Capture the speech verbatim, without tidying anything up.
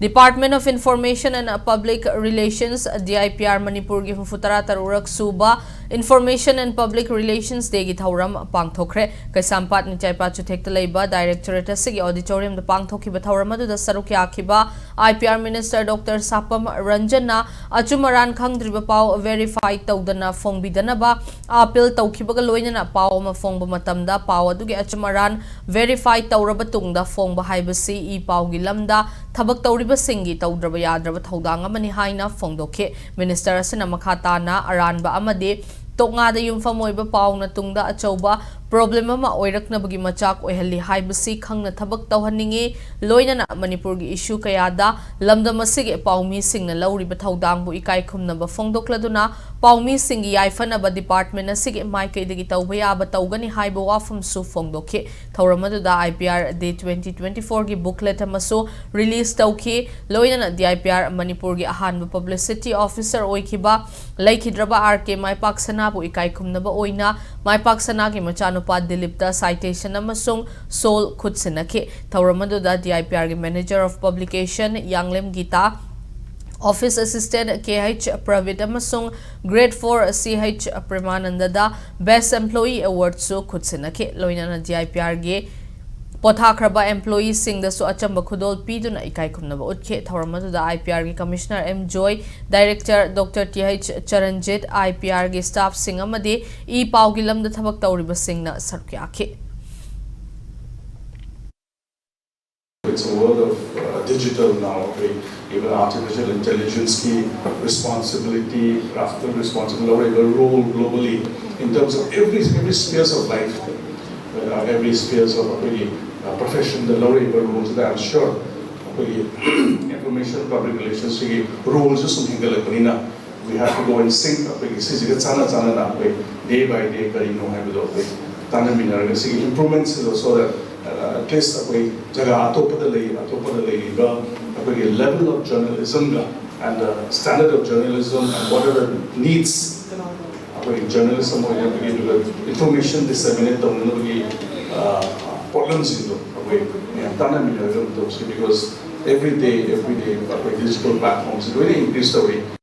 Department of Information and Public Relations, D I P R, ꯃꯅꯤꯄꯨꯔꯒꯤ ꯍꯨꯝꯐꯨ ꯇꯔꯥ ꯇꯔꯨꯛ ꯁꯨꯕ Information and Public Relations Dayꯒꯤ ꯊꯧꯔꯝ ꯄꯥꯡꯊꯣꯛꯈ꯭ꯔꯦ꯫ ꯀꯩꯁꯥꯝꯄꯥꯠ ꯅꯤꯡꯆꯥꯏꯄꯥꯠ ꯆꯨꯊꯦꯛꯇ ꯂꯩꯕ Directorate ꯑꯁꯤꯒꯤ auditoriumꯗ ꯄꯥꯡꯊꯣꯛꯈꯤꯕ ꯊꯧꯔꯝ ꯑꯗꯨꯗ ꯁꯔꯨꯛ ꯌꯥꯈꯤꯕ I P R Minister Doctor ꯁꯥꯄꯝ ꯔꯟꯖꯟꯅ ꯑꯆꯨꯝ ꯑꯔꯥꯟ ꯈꯪꯗ꯭ꯔꯤꯕ ꯄꯥꯎ verify ꯇꯧꯗꯅ ꯐꯣꯡꯕꯤꯗꯅꯕ appeal ꯇꯧꯈꯤꯕꯒ ꯂꯣꯏꯅꯅ ꯄꯥꯎ ꯑꯃ ꯐꯣꯡꯕ ꯃꯇꯝꯗ ꯄꯥꯎ ꯑꯗꯨꯒꯤ ꯑꯆꯨꯝ ꯑꯔꯥꯟ verify ꯇꯧꯔꯕ ꯇꯨꯡꯗ ꯐꯣꯡꯕ ꯍꯥꯏꯕꯁꯤ ꯏ ꯄꯥꯎꯒꯤ ꯂꯝꯗ ꯊꯕꯛ ꯇꯧꯔꯤꯕꯁꯤꯡꯒꯤ ꯇꯧꯗ꯭ꯔꯕ ꯌꯥꯗ꯭ꯔꯕ ꯊꯧꯗꯥꯡ ꯑꯃꯅꯤ ꯍꯥꯏꯅ ꯐꯣꯡꯗꯣꯛꯈꯤ꯫ Minister ꯑꯁꯤꯅ ꯃꯈꯥ ꯇꯥꯅ ꯑꯔꯥꯟꯕ ꯑꯃꯗꯤ ꯇꯣꯛꯉꯥꯗ ꯌꯨꯝꯐꯝ ꯑꯣꯏꯕ ꯄꯥꯎꯅ ꯇꯨꯡꯗ ꯑꯆꯧꯕ problem ꯑꯃ ꯑꯣꯏꯔꯛꯅꯕꯒꯤ ꯃꯆꯥꯛ ꯑꯣꯏꯍꯜꯂꯤ ꯍꯥꯏꯕꯁꯤ ꯈꯪꯅ ꯊꯕꯛ ꯇꯧꯍꯟꯅꯤꯡꯏ꯫ ꯂꯣꯏꯅꯅ ꯃꯅꯤꯄꯨꯔꯒꯤ issue ꯀꯌꯥꯗ ꯂꯝꯗꯝ ꯑꯁꯤꯒꯤ ꯄꯥꯎꯃꯤꯁꯤꯡꯅ ꯂꯧꯔꯤꯕ ꯊꯧꯗꯥꯡꯕꯨ ꯏꯀꯥꯏ ꯈꯨꯝꯅꯕ ꯐꯣꯡꯗꯣꯛꯂꯗꯨꯅ ꯄꯥꯎꯃꯤꯁꯤꯡꯒꯤ ꯌꯥꯏꯐꯅꯕ department ꯑꯁꯤꯒꯤ ꯃꯥꯏꯀꯩꯗꯒꯤ ꯇꯧꯕ ꯌꯥꯕ ꯇꯧꯒꯅꯤ ꯍꯥꯏꯕ ꯋꯥꯐꯝꯁꯨ ꯐꯣꯡꯗꯣꯛꯈꯤ꯫ ꯊꯧꯔꯝ ꯑꯗꯨꯗ I P R Day twenty twenty-fourꯒꯤ booklet ꯑꯃꯁꯨ release ꯇꯧꯈꯤ꯫ ꯂꯣꯏꯅꯅ D I P R ꯃꯅꯤꯄꯨꯔꯒꯤ ꯑꯍꯥꯟꯕ publicity officer ꯑꯣꯏꯈꯤꯕ ꯂꯩꯈꯤꯗ꯭ꯔꯕ R K ꯃꯥꯏꯄꯥꯛ ꯁꯅꯥꯕꯨ ꯏꯀꯥꯏ ꯈꯨꯝꯅꯕ ꯑꯣꯏꯅ ꯃꯥꯏꯄꯥꯛ ꯁꯅꯥꯒꯤ ꯃꯆꯥꯅꯨꯄꯥ ꯗꯤꯂꯤꯞꯇ citation ꯑꯃꯁꯨꯡ shawl ꯈꯨꯠꯁꯤꯟꯅꯈꯤ꯫ ꯊꯧꯔꯝ ꯑꯗꯨꯗ D I P Rꯒꯤ Manager of Publication Yanglem Gita, Office Assistant K H Prabit ꯑꯃꯁꯨꯡ Grade four C H ꯄ꯭ꯔꯦꯃꯥꯅꯟꯗꯗ Best Employee Awardꯁꯨ ꯈꯨꯠꯁꯤꯟꯅꯈꯤ꯫ ꯂꯣꯏꯅꯅ D I P Rꯒꯤ ꯄꯣꯊꯥꯈ꯭ꯔꯕ employeeꯁꯤꯡꯗꯁꯨ ꯑꯆꯝꯕ ꯈꯨꯗꯣꯜ ꯄꯤꯗꯨꯅ ꯏꯀꯥꯏ ꯈꯨꯝꯅꯕ ꯎꯠꯈꯤ꯫ ꯊꯧꯔꯝ ꯑꯗꯨꯗ I P Rꯒꯤ Commissioner M Joy, Director Doctor T H ꯆꯔꯟꯖꯤꯠ, I P Rꯒꯤ staffꯁꯤꯡ ꯑꯃꯗꯤ ꯏ ꯄꯥꯎꯒꯤ ꯂꯝꯗ ꯊꯕꯛ ꯇꯧꯔꯤꯕꯁꯤꯡꯅ ꯁꯔꯨꯛ ꯌꯥꯈꯤ꯫ It's a world of uh, digital now. Okay? Even artificial intelligence की responsibility, graphical responsibility, role globally in terms of every every spheres of life, uh, every spheres of ꯑꯩꯈꯣꯏꯒꯤ uh, profession ꯗ ꯂꯧꯔꯛꯏꯕ role ꯁꯤꯗ I'm sure ꯑꯩꯈꯣꯏꯒꯤ information public relations ꯁꯤꯒꯤ role ꯁꯨ ꯁꯨꯝ ꯍꯦꯟꯒꯠꯂꯛꯄꯅꯤꯅ we have to go in sync. ꯑꯩꯈꯣꯏꯒꯤ ꯁꯤꯁꯤꯒ ꯆꯥꯟꯅ ꯆꯥꯟꯅꯅ ꯑꯩꯈꯣꯏ day by day ꯀꯔꯤꯅꯣ ꯍꯥꯏꯕꯗꯣ ꯑꯩꯈꯣꯏ ꯇꯥꯟꯅꯃꯤꯟꯅꯔꯒ ꯁꯤꯒꯤ improvement ꯁꯤꯗꯣ so that uh, at least ꯑꯩꯈꯣꯏ ꯖꯒꯥ ꯑꯇꯣꯞꯄꯗ ꯂꯩ ꯑꯇꯣꯞꯄꯗ ꯂꯩꯔꯤꯕ ꯑꯩꯈꯣꯏꯒꯤ level of journalism ꯒ and the standard of journalism and what are the needs ꯑꯩꯈꯣꯏ journalist ꯑꯃ ꯑꯣꯏꯅꯕꯒꯤ ꯑꯗꯨꯒ information disseminate ꯇꯧꯅꯅꯕꯒꯤ uh, ꯄꯣꯠꯂꯝꯁꯤꯡꯗꯣ ꯑꯩꯈꯣꯏ ꯃꯌꯥꯝ ꯇꯥꯟꯅꯃꯤꯟꯅꯔꯒ ꯑꯗꯨꯝ ꯇꯧꯁꯤ because Every day, every day ꯑꯩꯈꯣꯏ digital platformꯁꯤ ꯂꯣꯏꯅ increase ꯇꯧꯔꯤ꯫